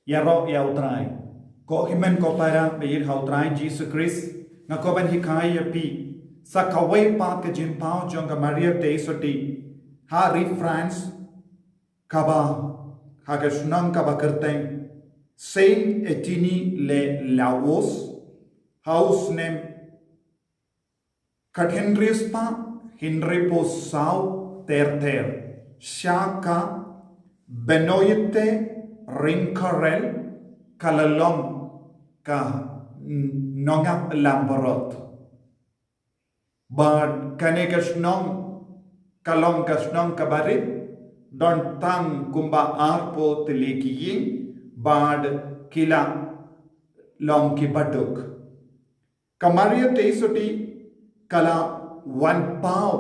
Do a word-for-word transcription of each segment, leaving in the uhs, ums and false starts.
Ïaroh ïa U Trai. Ko hynmen ko para ba ïeit ha U Trai Jisu Khrist, nga kwah ban hikai ïa phi sa kawei pat ka jingpaw jong ka Maria Theisotti ha ri France, kaba ha ka shnong kaba kyrteng Saint Etienne-le-Laos, ha u snem khathynriew spah hynriewphew saw ter ter, sha ka Benoîte Rinquerel, ka la long ka nongap langbrot. Bad kane ka shnong ka long ka shnong kaba rit, don tang kumba arphew tylli ki ïing, bad ki la long kiba duk. Ka Maria Theisotti ka la wan paw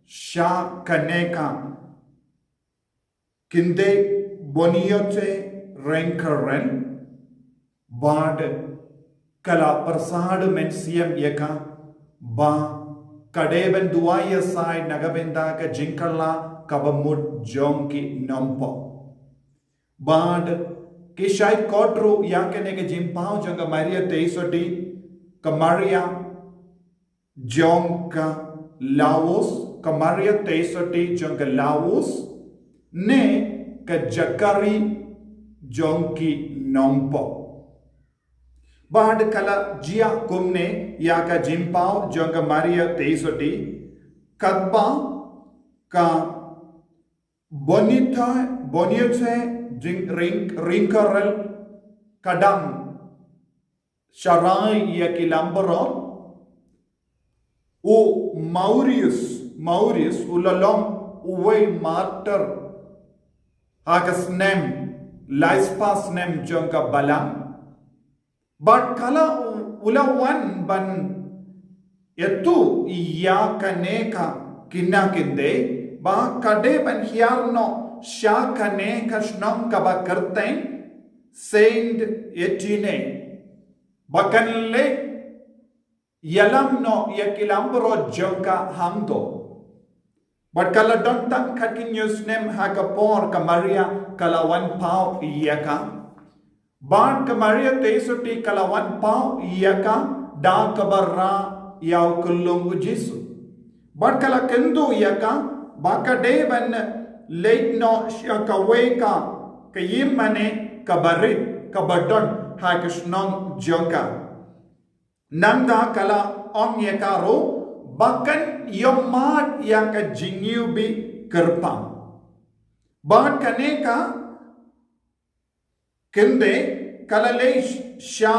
sha kane ka kynthei Benoîte Rinquerel, bad ka la pyrsad mynsiem ïa ka ba ka dei ban duwai ïasaid na ka bynta ka jingkylla kaba mut jong ki nongpop. Bad ki shait kot ruh ïa kane ka jingpaw jong ka Maria Theisotti, ka Maria jong ka Laos, ka Maria Theisotti jong ka Laos, ne ka Jacquerie jong ki nongpop. Bad ka la jia kumne ïa ka jingpaw jong ka Maria Theisotti, katba ka Benoîte, Benoîte Ring, Ring, Rinquerel ka dang sharai ïa ki langbrot, u Maurice, Maurice u la long uwei martyr ha ka snem, laispah snem jong ka balang. Bad ka la u, u la wan ban ïathuh ïa kane ka khynnah kynthei ba ka dei ban hiar noh sha kane ka shnong kaba kyrteng Saint Etienne, ba kan leit ïalam noh ïa ki langbrot jong ka hangto. Bad ka la don tang khathynñiew snem ha ka por ka Maria ka la wan paw ïa ka. Bad ka Maria Theisotti ka la wan paw ïa ka da kaba rah ïa u kyllung u Jisu. Bad ka la kynduh ïa ka ba ka dei ban leit noh sha kawei ka, ka ïingmane kaba rit kaba don ha ka shnong jong ka. Nangta ka la ong ïa ka ruh ba kan ïohmad ïa ka jingïewbih kyrpang. Bad kane ka kynthei ka la leit sha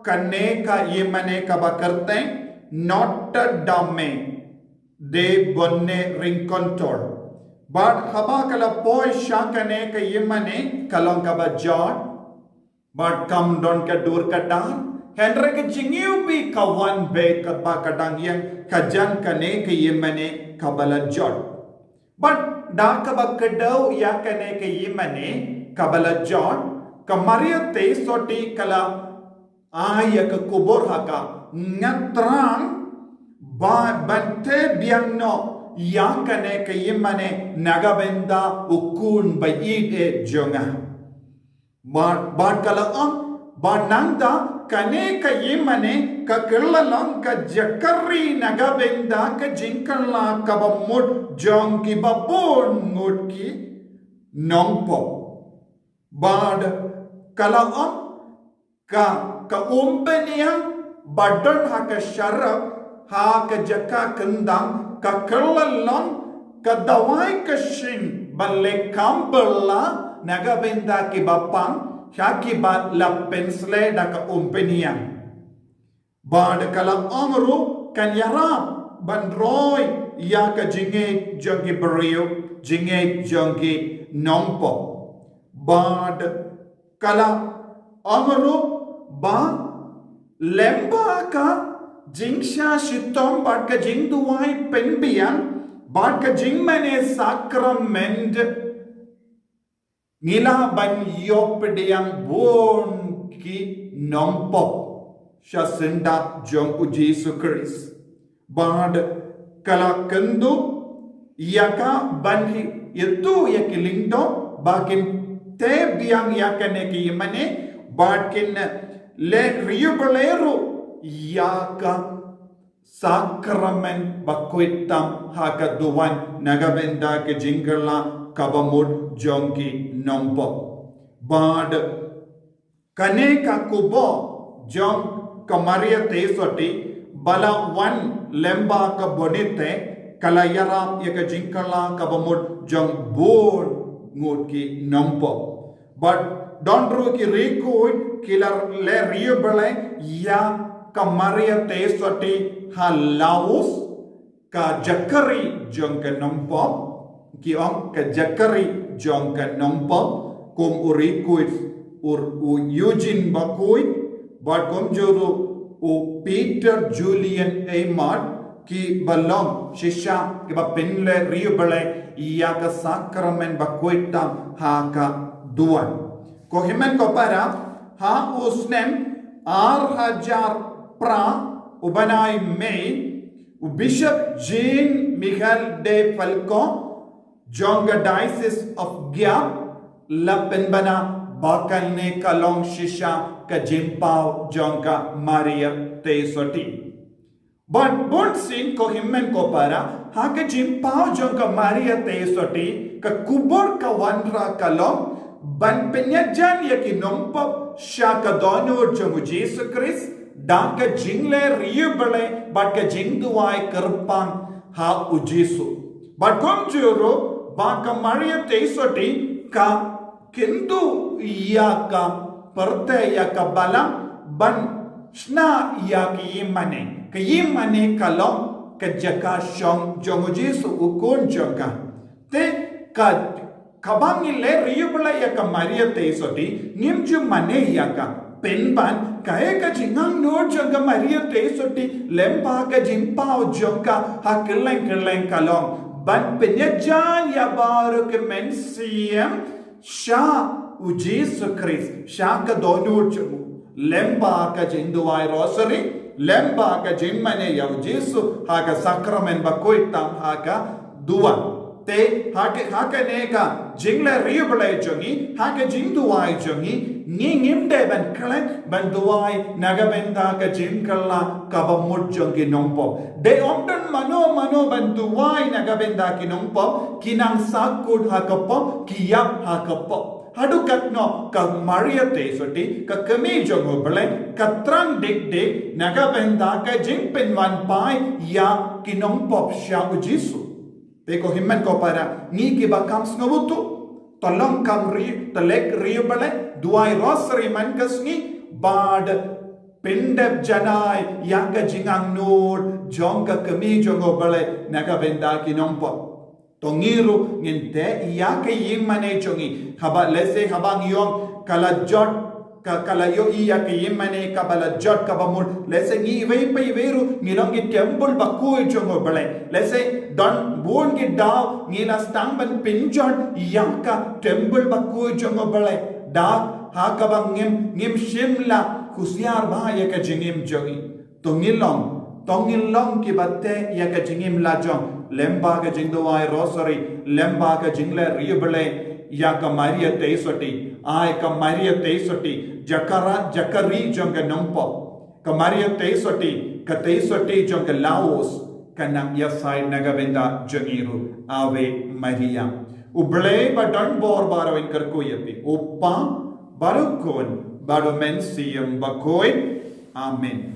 kane ka ïingmane kaba kyrteng Notre Dame de Bonne Rencontre. Bad haba ka la poi sha kane ka ïingmane ka long kaba jot. Bad kam don ka dur ka dar, hynrei ka jingïewbih ka wan beit katba ka dang ïeng hajan kane ka ïingmane kaba la jot. Bad da kaba kdew ïa kane ka ïingmane kaba la jot, ka Maria Theisotti ka la ai ïa ka khubor ha ka, ngat trang ba ban tei biang noh ïa kane ka ïingmane na ka bynta u khun ba ïeit jong nga. Bad, bad ka la ong ba nangta kane ka ïingmane ka kylla long ka jaka ri na ka bynta ka jingkylla kaba mut jong kiba bun ngut ki nongpop. Bad ka la ong ka, ka umpynïang ba don ha ka sharap ha ka jaka kyndang ka kylla long ka dawai ka shin ban leh kam bylla na ka bynta kiba pang, ha kiba la pynshlei da ka umpynïang. Bad ka la ong ruh kan ïarap ban roi ïa ka jingngeit jong ki briew, jingngeit jong ki nongpop. Bad ka la ong ruh ba lem bad ka jingshah shitom bad ka jingduwai pynbiang bad ka jingmane sakrament, ngi lah ban ïoh pdiang bun ki nongpop sha syndah jong u Jisu Khrist. Bad ka la kynduh ïa ka ban ïathuh ïa ki lyngdoh ba kin te biang ïa kane ka ïingmane, bad kin leh riewblei ruh ïa ka sakramen bakhuid tam ha ka duwan na ka bynta ka jingkylla kaba mut jong ki nongpop. Bad kane ka kubur jong ka Maria Theisotti ba la wan lyngba ka bneng te, ka la ïarap ïa ka jingkylla kaba mut jong bun ngut ki nongpop. Bad don ruh ki riewkhuid ki la leh riewblei ïa ka Maria Theisotti ha Laos, ka jaka ri jong ka nongpop, ki ong ka jaka ri jong ka nongpop, kum u riewkhuid u, u Eugene Bakhuid, bad kumjuh ruh u Peter Julian Aymart, kiba long shisha kiba pynleh riewblei ïa ka sakramen bakhuid tam ha ka duwan. Ko hynmen ko para, ha u snem ar hajar phra, u bnai May, u Bishop Jean Michel de Falco jong ka Diocese of Gap la pynbna ba kane ka long shisha ka jingpaw jong ka Maria Theisotti. Bad bunsien ko hynmen ko para, ha ka jingpaw jong ka Maria Theisotti, ka kubur ka wanrah ka long ban pynïajan ïa ki nongpop sha ka dohnud jong u Jisu Khrist da ka jingleh riewblei bad ka jingduwai kyrpang ha u Jisu. Bad kumjuh ruh ba ka Maria Theisotti ka kyntu ïa ka pyrthei, ïa ka balang, ban shna ïa ka ïingmane. Ka ïingmane ka long ka jaka shong jong u Jisu, u khun jong ka. Te ka, kaba ngi leh riewblei ïa ka Maria Theisotti, ngim ju mane ïa ka. Pynban kaei ka jingangnud jong ka Maria Theisotti lyngba ka jingpaw jong ka ha kylleng kylleng ka long ban pynïajan ïa baroh ki mynsiem sha u Jisu Khrist, sha ka dohnud jong u, lyngba ka jingduwai Rosary, lyngba ka jingmane ïa u Jisu ha ka sakramen bakhuid tam ha ka duwan. Te ha ka, ha kane ka jingleh riewblei jong ngi, ha ka jingduwai jong ngi, ngi ngim dei ban klet ban duwai na ka bynta ka jingkylla kaba mut jong ki nongpop. Dei ym don mano mano ban duwai na ka bynta ki nongpop, ki nang sahkut ha ka pop, ki ïap ha ka pop. Haduh katno ka Maria Theisotti, ka kmie jong u Blei, ka thrang dik dik na ka bynta ka jingpynwanpai ïa ki nongpop sha u Jisu. Te ko hynmen ko para, ngi kiba kham sngewthuh, to long kham ri, to leh riewblei, duwai Rosary man ka sngi, bad pyndep janai ïa ka jingangnud jong ka kmie jong u Blei na ka bynta ki nongpop. To ngi ruh ngin teh ïa ka ïingmane jong ngi. Haba lehse haba ngi ong ka la jot, ka, ka la ïohi ïa ka ïingmane kaba la jot kaba mut. Lehse ngi iwei pa iwei ruh ngi long ki temple bakhuid jong u Blei. Lehse don bun ki daw ngi la sdang ban pynjot ïa ka temple bakhuid jong u Blei. Da ha kaba ngim, ngim shym la husiar bha ïa ka jingim jong ngi. To ngin long, to ngin long kiba teh ïa ka jingim la jong, lyngba ka jingduwai Rosary, lyngba ka jingleh riewblei ïa ka Maria Theisotti, ai ka Maria Theisotti, jaka ra, jaka ri jong ka nongpop. Ka Maria Theisotti, ka Theisotti jong ka Laos, ka nang ïasaid na ka bynta jong ngi ruh. Ave Maria. U Blei ba don bor baroh un kyrkhu ïa phi. U Kpa, bad u Khun, bad u Mynsiem Bakhuid. Amen.